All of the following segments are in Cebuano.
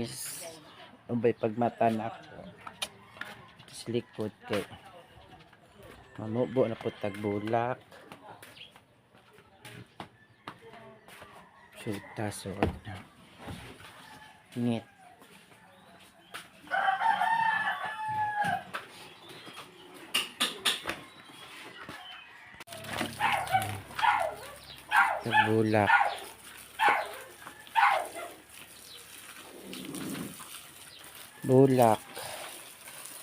Guys. Ubay pagmata na ako. Sa likod kay mamubo na po tagbulak. Sulta suod na. Ngit. Tagbulak. Bulak.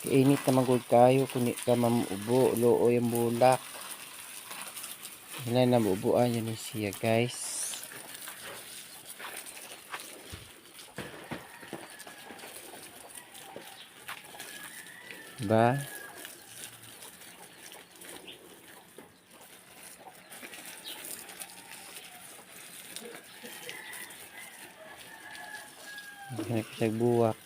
Kainit na magod kayo kung di ka mamubo. Looy ang bulak. Wala na bubuan yun ni siya, guys. Ba? Hanap siya buwak.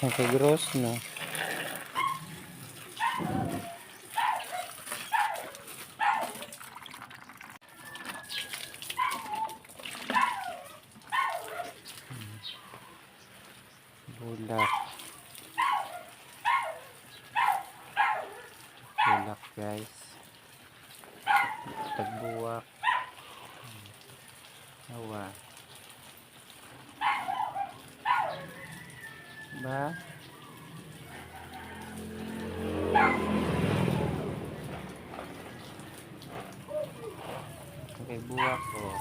Ang kagros, no? Bulak. Bulak, guys. Tagbuwak. Awa. Ba? Okay, buwak oh.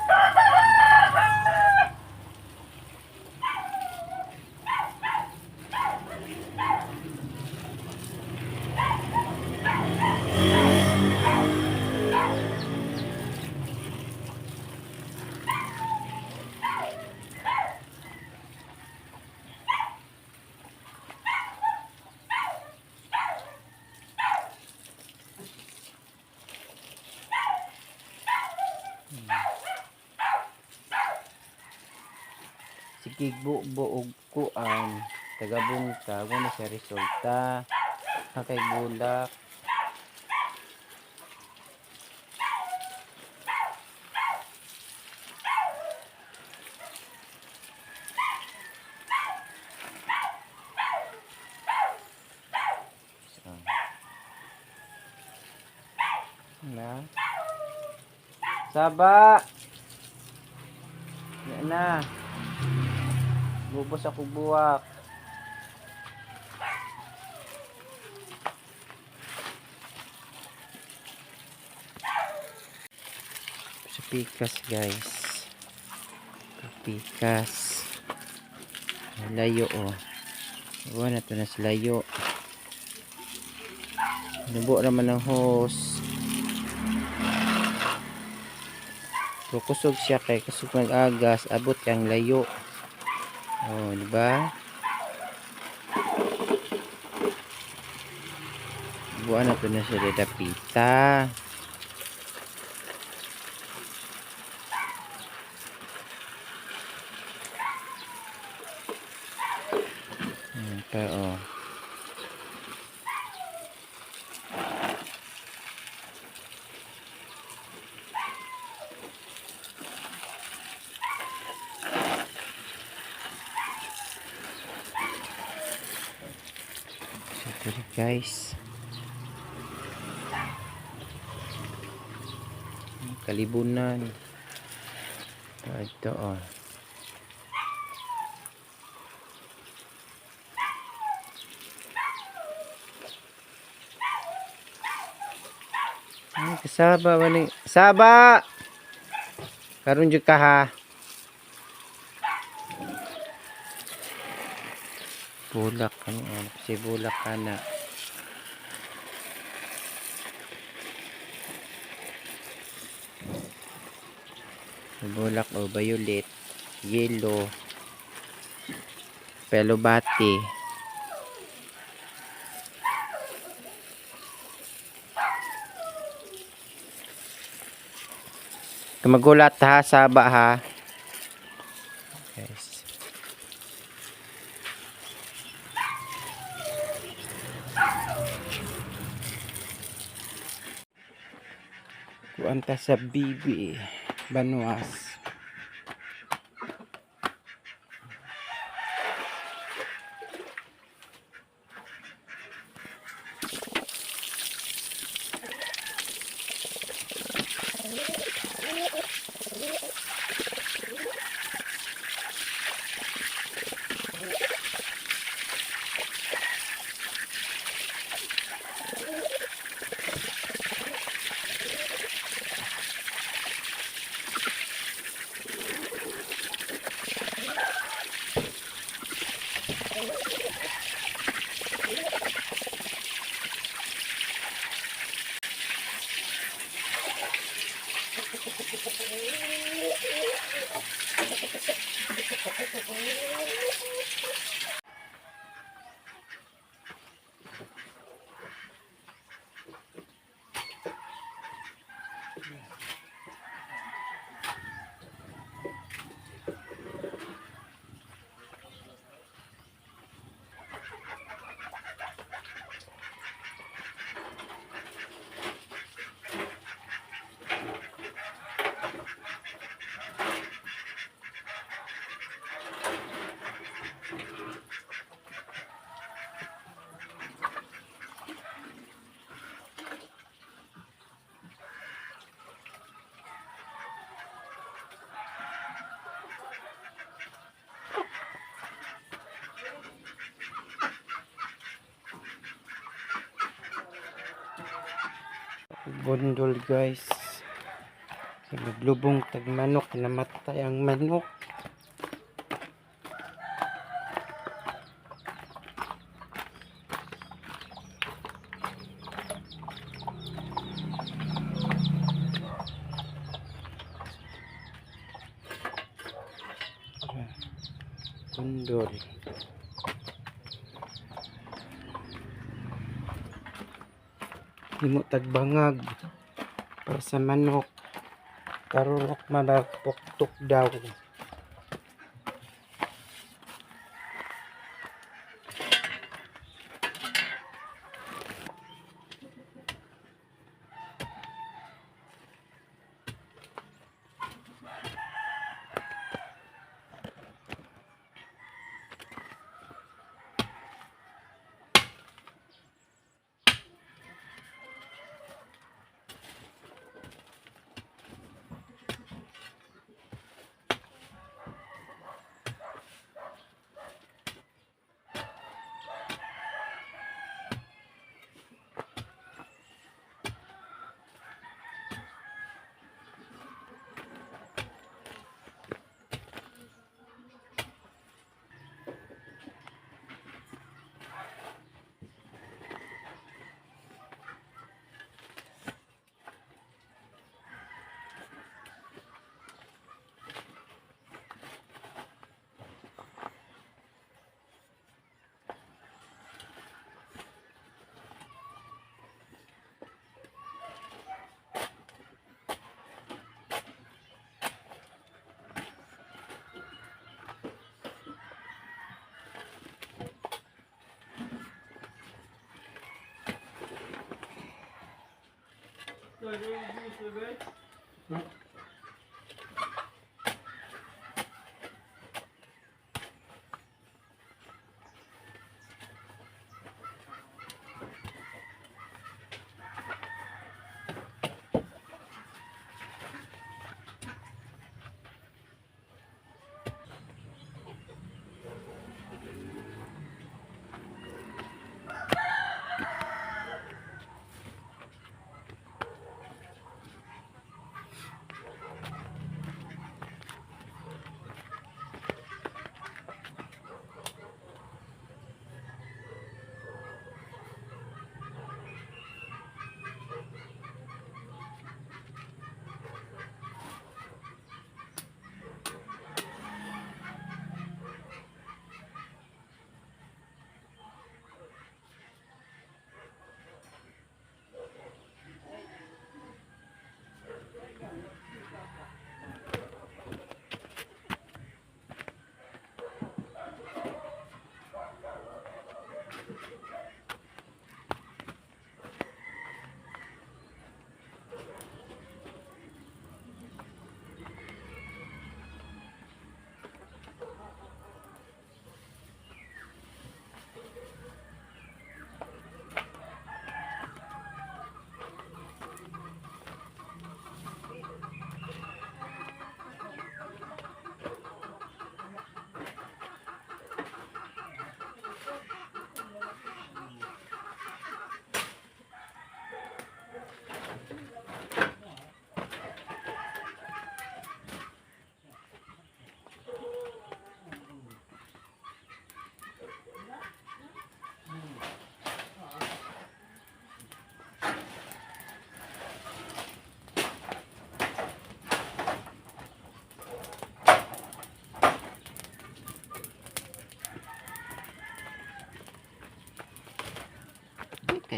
Sige, bubo og kuan taga-bunta mo siya resulta. Kay bulak. So, na. Saba! Yan na. Bubos ako buwak. Sa pikas, guys. Pikas. Layo oh. Iwan na to na sa layo. Nubo naman ang hose. So, kusog siya kay kusog mag-agas, abot ang layo. Oh, di ba? Buwan na to na siya dapita. Ayan pa, oh. So, ito rin, guys. Kalibunan. Ito, oh. Ay, kasaba ba ni? Saba! Karon jud ka ha. Bulak ano oh, si bulak ka na. Bulak o violet, yellow, pelobate. Magulat ha, saba ha. Guys. Kuan ta sa BB Banuas. Bundol, guys. Kay maglubong tag manok, namatay ang manok. Bundol. Himo tag bangag para sa manok. Karurok mabapuktok daw.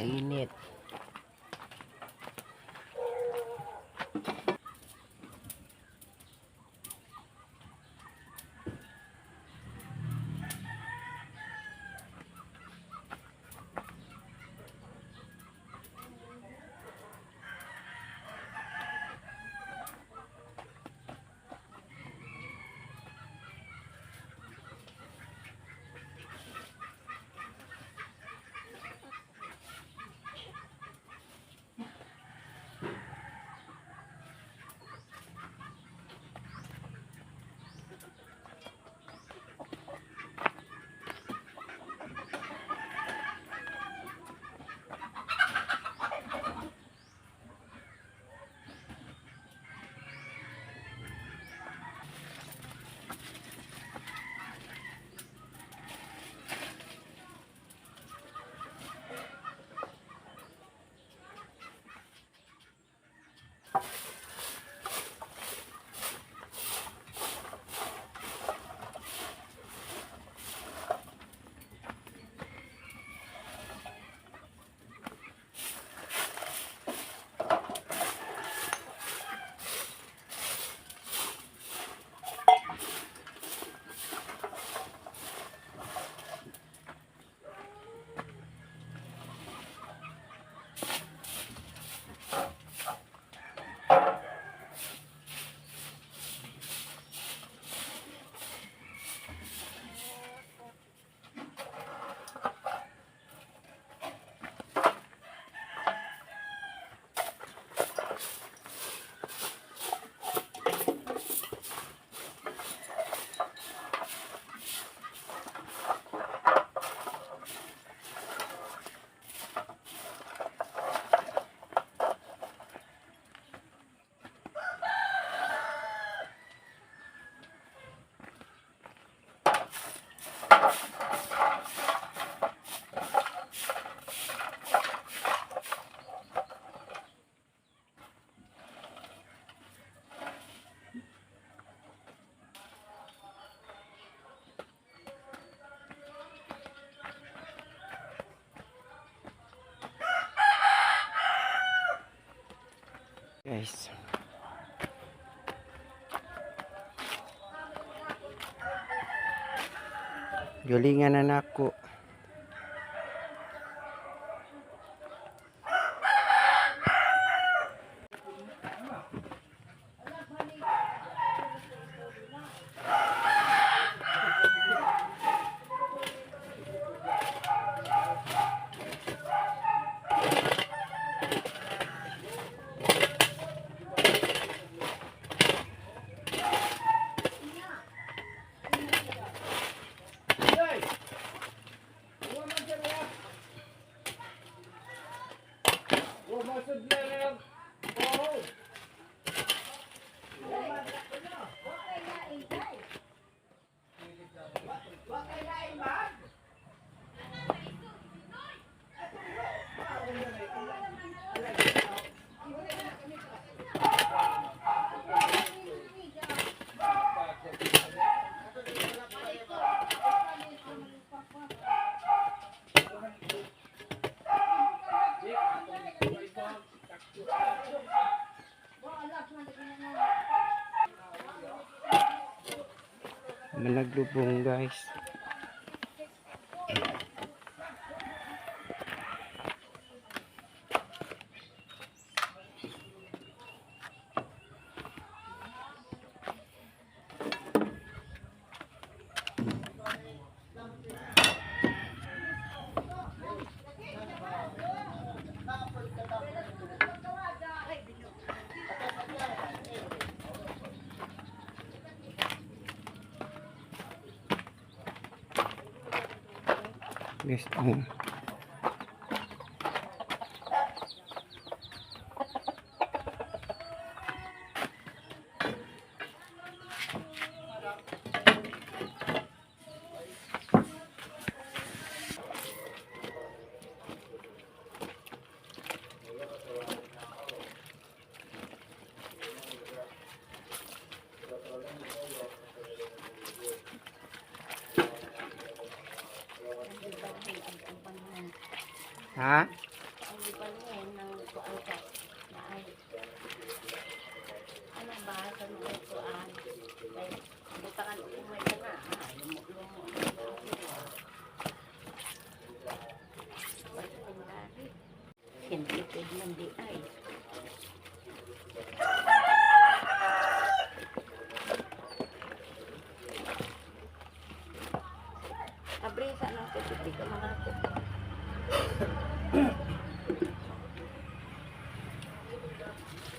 Kainit. Guys. Galingan na nako. Managlubong, guys. Guys, oh. Ha?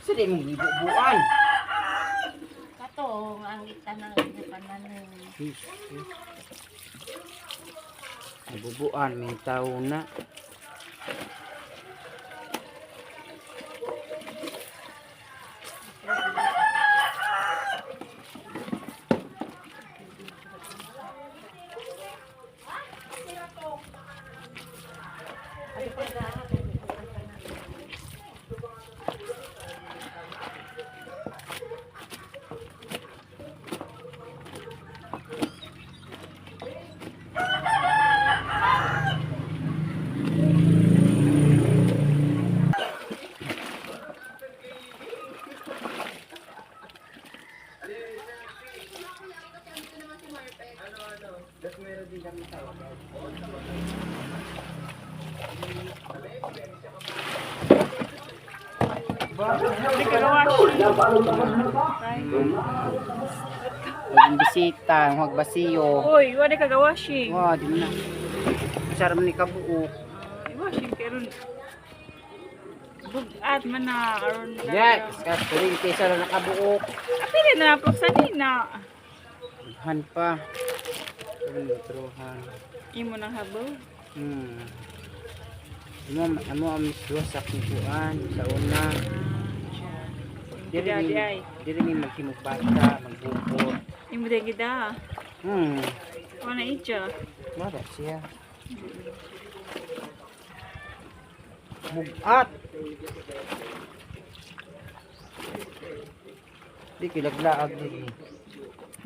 Sa di mong gibubuan. Kato, ang itanan ng pananim. Bubuan, may tao na. Ang bisita, magbasiyo. Uy, wala ka gawashing. Wow, di mo na. Sarap ni kabuok. Washing pero bugat man na aron na. Yeah, iskat kuring kaysa na nakabuok. Apili na po sa nina. Han pa. Ano truhan. Imo nang habo. Imo amo ang miswa sa kuan sa una. Dili Dili mi ay. dili mi maghimog bata, magbuko. Imo de gida. Wala ija. Wala siya. Bugat. Di kilaglaag dili.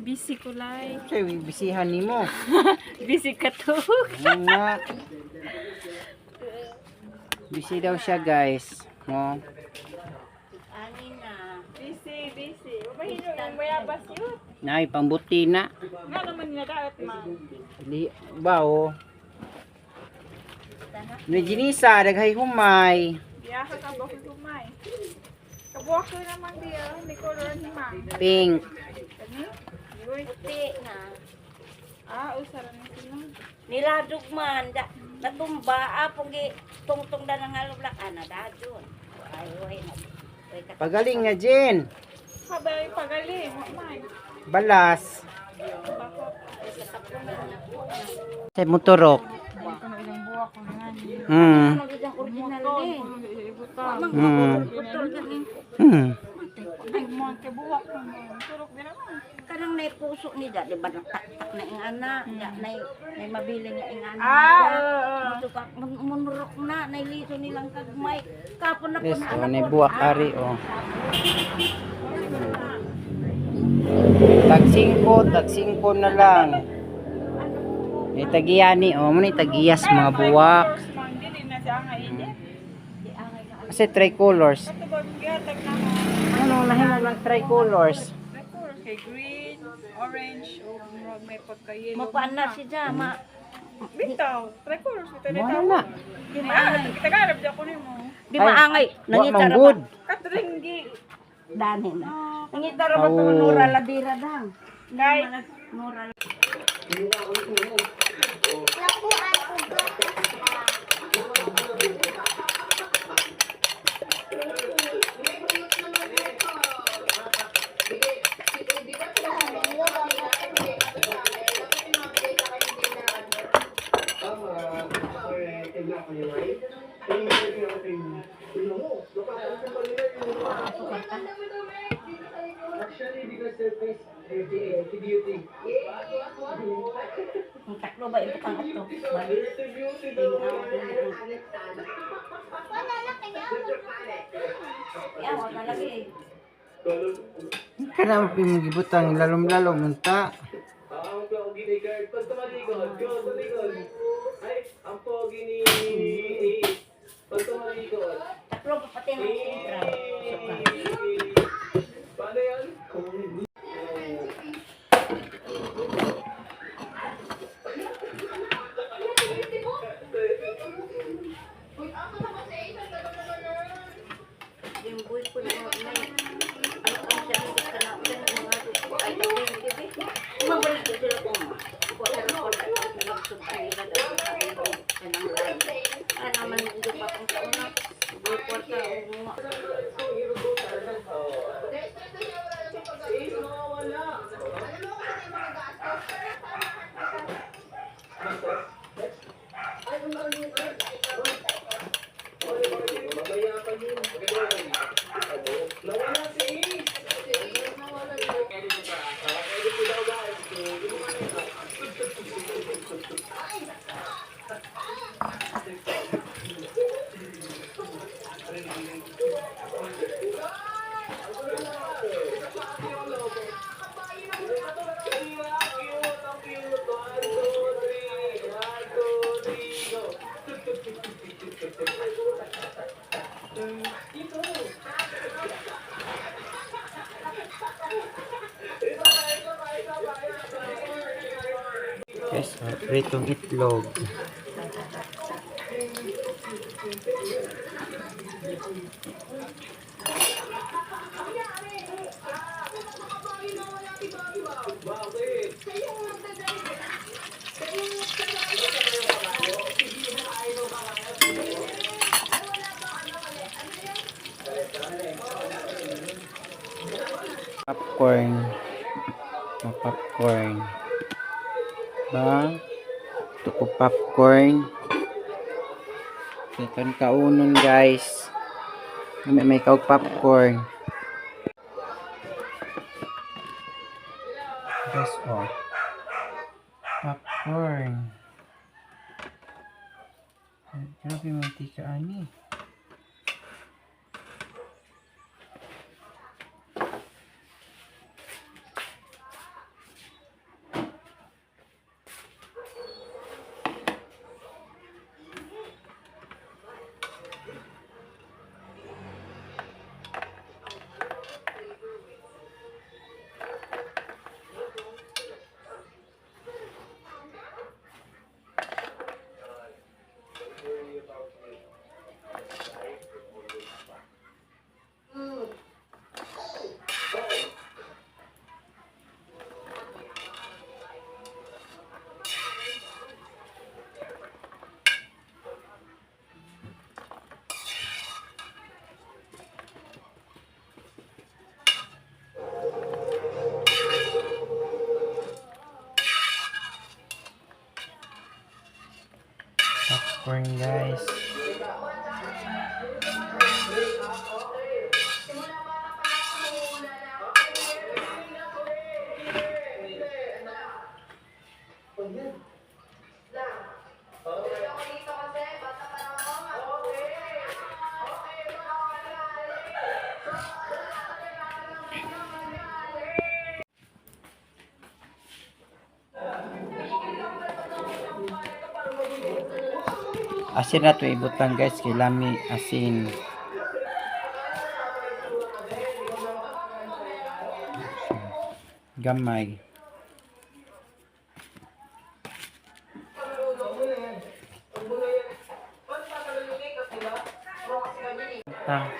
Busy ko lay. Say bisihan nimo. Busy ka to. Ano nga. Busy daw siya, guys. No. Ani na. Busy, busy. Mabahino yung mayabas yun. Nay pambuti na. Nga naman nila dapat man. Di ba oh. Ni Jinisa daghay humay. Diya ka kabok kumay. Kabuak ko naman diya. May color ni ma. Pink. Kani? Uy. Puti na. Ah, usara na sila. Niladog man. Da, natumba. Apong gi tungtong da ng halublak. Ah, nadadyon. Ay, uy, na. Uy, Pagaling na Jen. Habay pagaling, wa man. Balas. Bako. Sa motorok. Ko na ilang buwak ko nga ni. Magiging original ni. Putol ka ni. Ay, mo kay buwak ko mo. Turok din naman. Kanang nay puso ni da, di ba nagtaktak na ing ana, da nay nay mabili nga ing ana. Ah, oo. Mutuka munurok na, nay liso nilang kagmay. Kapon na po Yes, na oh, anak nay ko. buwak Ah, ari oh. Tag 5, tag 5 na lang. May tagiya ni oh, mo ni tagiyas mga buwak. Man dili na siya nga ini. Di angay na. Kasi tricolors. Kato ba gihatag na ko. Ano nahimo lang tricolors? Tricolors kay green, orange o murag may pagka-yellow. Makuan na si ja, ma Bitaw, tricolors bitaw Mo bitaw. na. Di maangay, Tagalog di ako nimo. di maangay. Wa Nangita man ra ba? good. Katringgi. Dani na. Nangita ra ba Oh. to Nora Ladira dang? Kay Nora. Ang taklo ba ibutang ato? Ya, wala lagi. Kana mo gibutang lalom-lalom unta. Ang pogi ni Kurt. Pag tumalikod, go, tumalikod. Ay, ang pogi ni Ace. Pag tumalikod. Taklo pa pati ng sintra. Suka. Paano yan? Yung buhay ko na may ano ang siya hindi ka na ulit mga ay hindi mabalik ko sila kung wala na ko nagsubay na daw kanang lain ano man hindi pa kung sa una buhay ko sa mga. Pritong itlog. Popcorn. Oh, popcorn. Ba? Ito ko popcorn. Ito kaunon, guys. May kaog popcorn. Guys, oh. Popcorn. Ay, grabe mantika ani. Popcorn, guys. Asin na to ibutang, guys, kay lami asin. Gamay. Ta.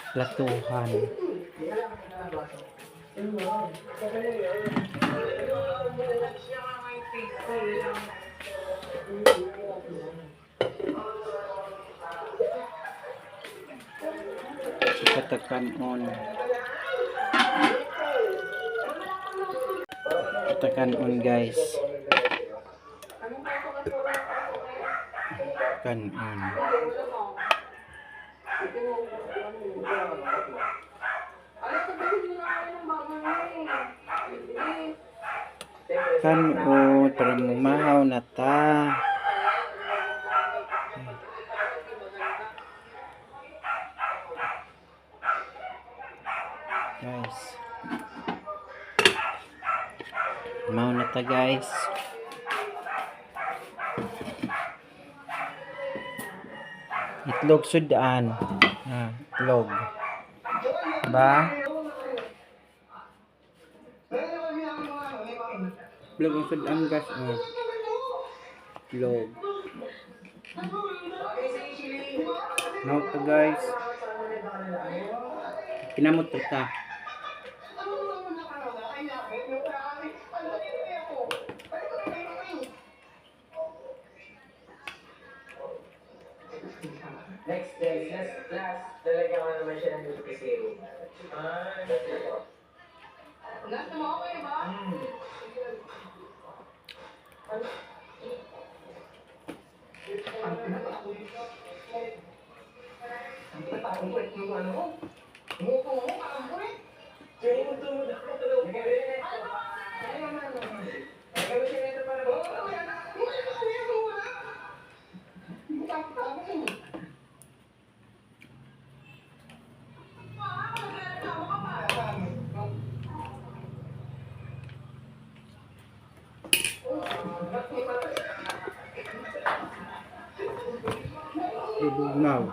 Platuhan. Katakan-on. Katakan-on, guys. Kanon. Kanon para mumahaw na ta. Guys. Mahaw na ta, guys. Itlog sudan. Ah, itlog. Ba? Itlog ang sudan, guys. Oh. Itlog. No to, guys. Kinamot to ta. Next day, last, last, lalagyan ko naman siya ng Nutricil. Ah. Last na mo okay ba? Bugnaw.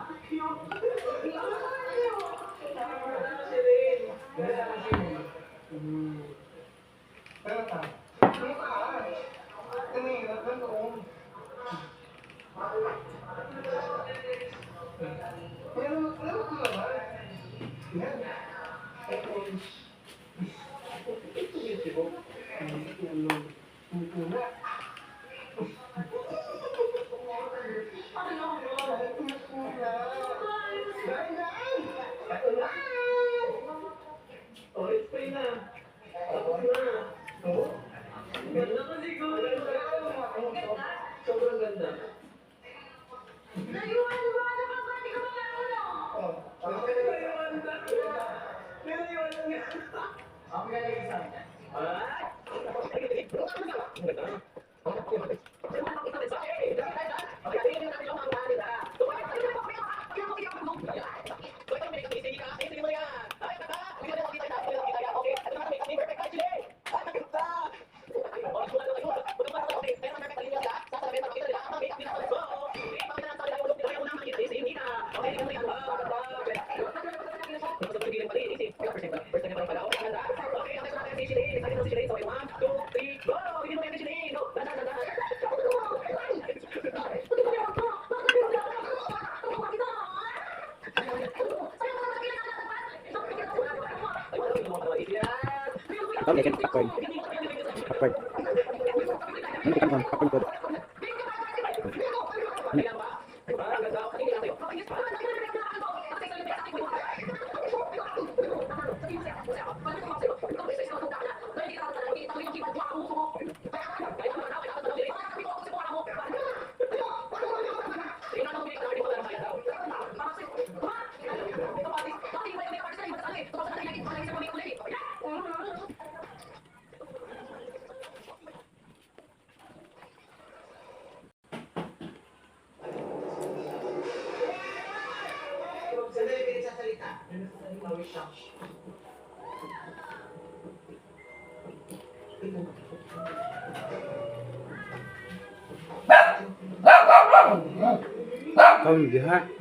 Oh, it's free na. Tapos na. Oh. Ganda kasi ko. Sobrang ganda. Nilayuan na. Okay, can popcorn. Popcorn. Ano ka kan popcorn ko? Ano? Kami diha.